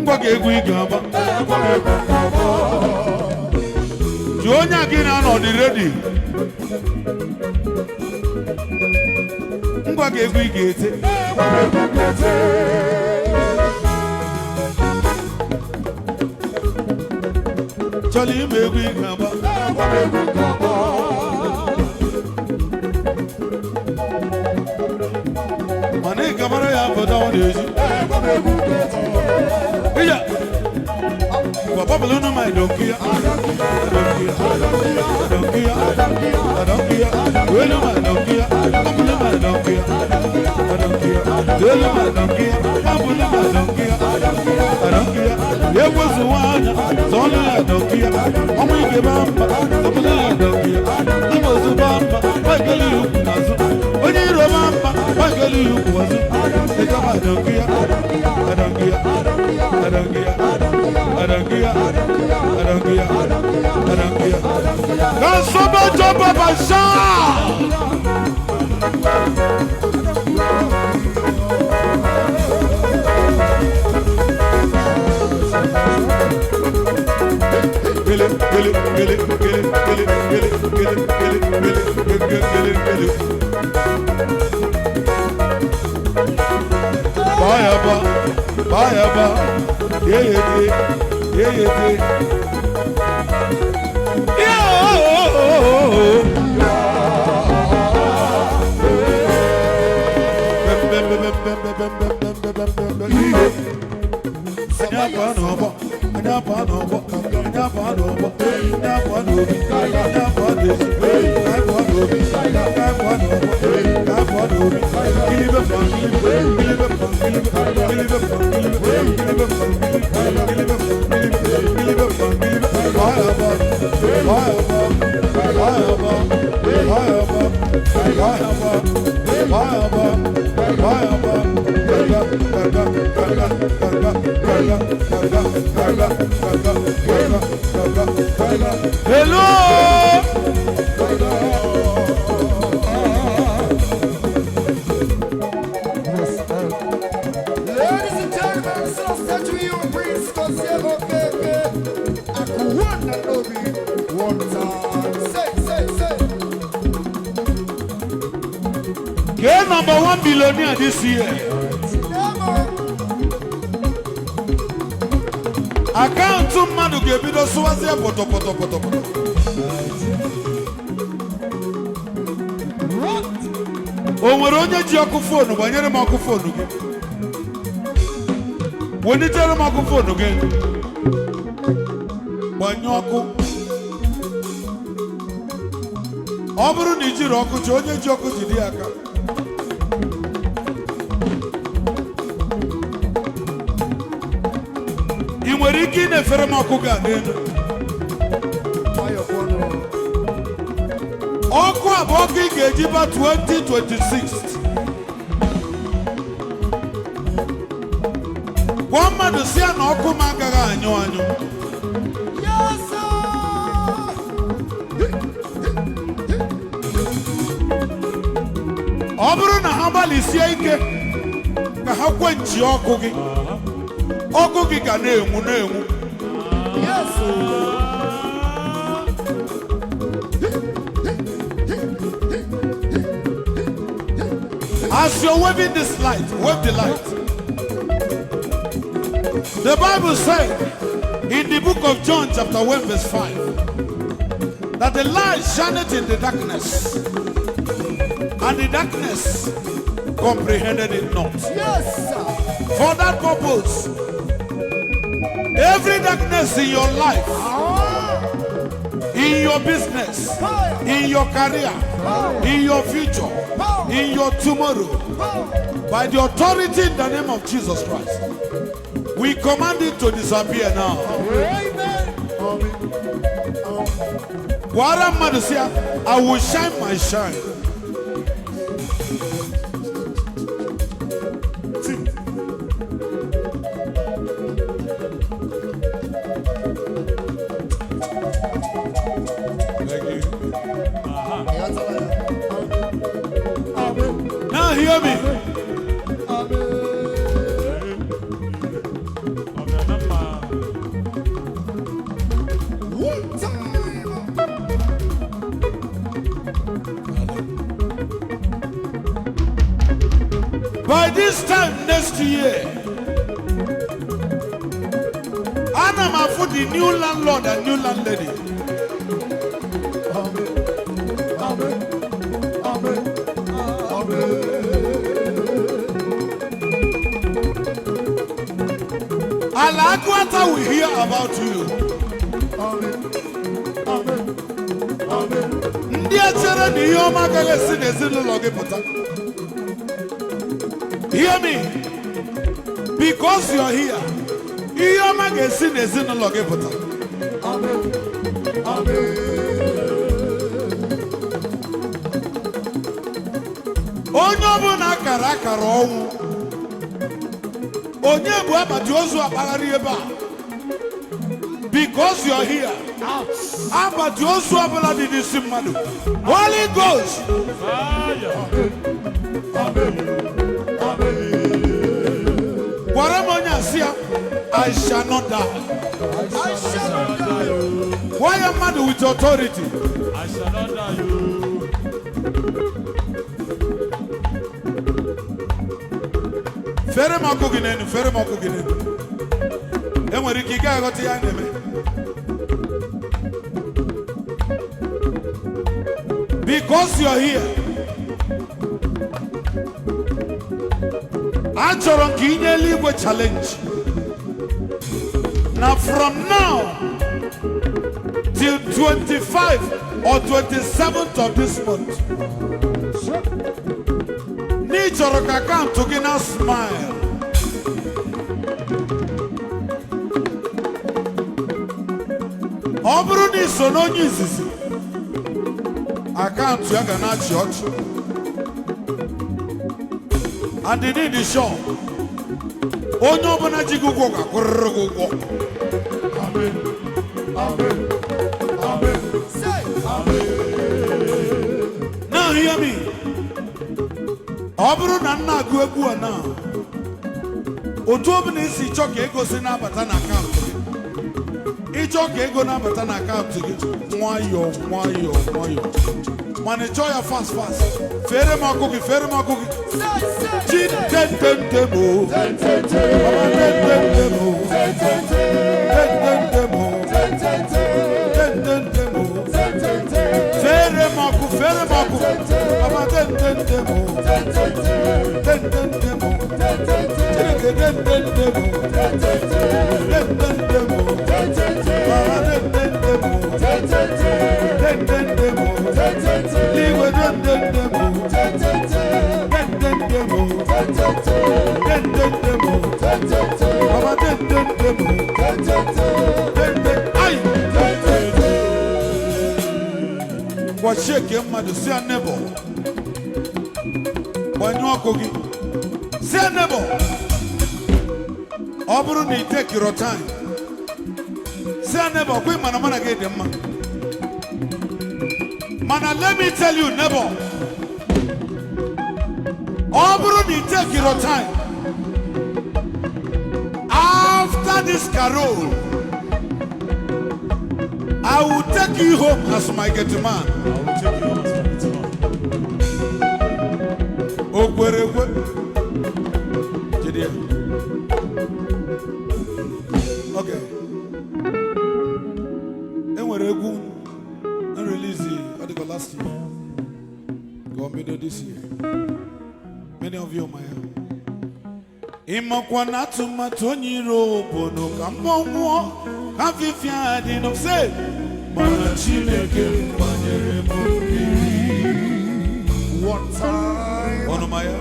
Ngwa gị, egwu ị ga-agba. Jụọ onye a gị na-anọ dị ready. Ngwa gị, egwu ị ga-ete. Chọrọ ime egwu ị ga-agba. Mana ị gabara ya pụta, ọ na-ezi. Iya. Gwa bọbụlụ nụ ma idonkia. Idonkia. Idonkia. Idonkia. Welu ma idonkia. Bọbụlụ ma idonkia. Idonkia. Welu ma idonkia. Bọbụlụ ma idonkia. Idonkia. Ekwesu nwanya, zọlụ ya idonkia. Ọmụ ike ba mba, zọbụlụ ya idonkia. Amosu ba mba, gbageli ya ukwu n'azụ. Onye iro ba mba, gbageli ya ukwu azụ. Ịkaba idonkia. Idonkia. Idonkia. I don't care. I don't care. I don't care. Can somebody jump up and shout? Gele, gele, gele, gele, gele, gele, gele, gele, gele, gele, gele, gele. Bye ba, bye ba, yeah yeah yeah yeah yeah. Anya pa n'ọgbọ, anya pa n'ọgbọ, anya pa n'ọgbọ, anya pa n'obi, anya pa n'ezi, anya pa n'obi, anya pa n'ọgbọ, anya pa n'obi. Kilibe pa kilibe, kilibe pa kilibe, kilibe pa kilibe, kilibe pa kilibe, kilibe pa kilibe, kilibe pa kilibe. Baya ba, baya ba, baya ba, baya ba, baya ba, baya ba, baya ba. Gaga, gaga, gaga, gaga, gaga, gaga, gaga, gaga, gaga, gaga, gaga. Hello. Ladies and gentlemen, so statue you Prince Kosiego Keke. Akuwana Nobi. One time. Say, say, say. Get number one billionaire this year. Never. Akaụntụ mmadụ ga-ebido sụwazie pọtọpọtọpọtọpọtọ. What? O nwere onye ji ọkụ phone? Gbanyere m ọkụ phone gị. Welitere m ọkụ phone gị. Gbanye ọkụ. Ọ bụrụ na i jiri ọkụ, chi onye ji ọkụ jide ya aka. Ị nwere ike ị na-efere m ọkụ gị a n'elu. Ọkụ a bụ ọkụ ị ga-eji ba 2026. Gwa mmadụ si ya na ọkụ m agaghị anyụ anyụ. Yes, sir. Ọ bụrụ na ha gbalịsie ike ka ha kwenchi ọkụ gị, ọkụ gị ga na-enwu na-enwu. Yes, sir. As you're waving this light, wave the light. The Bible said in the book of John, chapter 1, verse 5, that the light shineth in the darkness, and the darkness comprehended it not. Yes, sir. For that purpose, every darkness in your life, in your business, in your career, in your future, in your tomorrow, by the authority in the name of Jesus Christ, we command it to disappear now. Amen. Gwara mmadụ sị ya, "I will shine my shine." Thank you. Now Hear me. Amen. One time. By this time next year, ana m afụ the new landlord and new landlady. Amen. Amen. Amen. Amen. Ala Agụata will hear about you. Amen. Amen. Amen. Ndị echere na ihe ọma agaghị esi n'ezinụlọ gị pụta. Hear me. Because you are here, ihe ọma ga-esi n'ezinụlọ gị pụta. Amen. Amen. Onye ọbụla akara akara ọnwụ, onye bụ akpati ozu akpagharị ebe a. Because you are here, akpati ozu ọbụla dị n'isi mmadụ, Holy Ghost. Amen. Amen. Gwara m onye a sị ya, "I shall not die." I shall not die. Gwa ya mmadụ with authority. I shall not die. You. Fere m ọkụ gị n'elu, fere m ọkụ gị n'elu. Enwere ike ị gaghị aghọta ihe a na-eme. Because you are here, achọrọ m ka ị nye eluigwe challenge na from now till 25 or 27th of this month, na ị chọrọ ka account gị na smile. Ọ bụrụ na ị so n'onye izizi account ya ga na-achị ọchị and you need sure, onye ọbụla ji gị ụgwọ ga-akwụrịrị gị ụgwọ. Amen. Amen. Amen. Say amen. Now hear me. Ọ bụrụ na nna agụ egwu a na otu ọbụla isi chọọ ka ego si na-abata na account gị, ịchọọ ka ego na-abata na account gị nwayọọ nwayọọ nwayọọ, mana ịchọọ ya fast fast, fere m ọkụ gị, fere m ọkụ gị. Say, say, Chi tententemo. Mama tententemo. Tententemo. Tententemo. Fere m ọkụ, fere m ọkụ. Mama tententemo. Tententemo. Chineke tententemo. Tententemo. Mama tententemo. Tententemo. Ligwe tententemo. Tententemo. Tententemo. Mama tententemo. Tenten. Ai! Gwachie ke mmadụ si ya, "Neighbor, gbanyụọ ọkụ gị." Si ya, "Neighbor," ọ bụrụ na ị tekiro time, si ya, "Neighbor, kwa ị mana mana gị dị mma." Mana let me tell you, neighbor, ọ bụrụ na ị tekiro time after this carol, I will take you home as my gate man. I will take you home as my gate man. O kwere ekwe. Jide ya. Okay. E nwere egwu n release, ọ dịka last year ka ọ bido this year. Many of you ma ya. Ịmakwa na atụmatụ onye iro bụ nụ ka mmụọ nwụọ ka afịfịa dị nụ se, mana Chineke gbanyere m mmiri. One time. Ọnụ ma ya.